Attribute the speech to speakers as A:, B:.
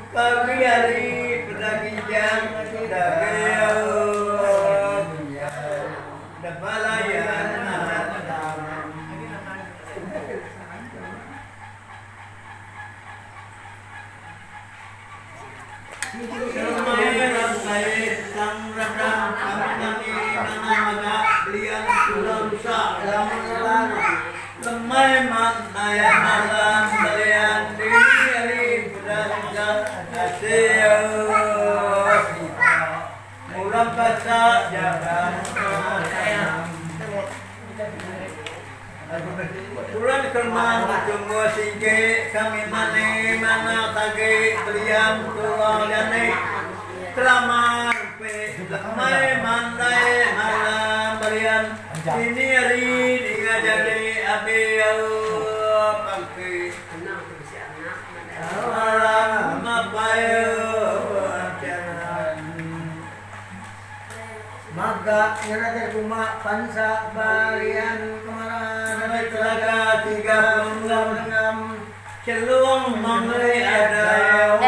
A: Pagi hari peda kijang Bulan kerenang tunggu sigi kami mani mana tagi belian tulang jani kelama empi lemai mandai malam belian dini hari ninga jadi abi pangki malam mapai.
B: Maga nyeragai kuma pansa balian kemara
A: Sampai telaga 36 celung mangli ada.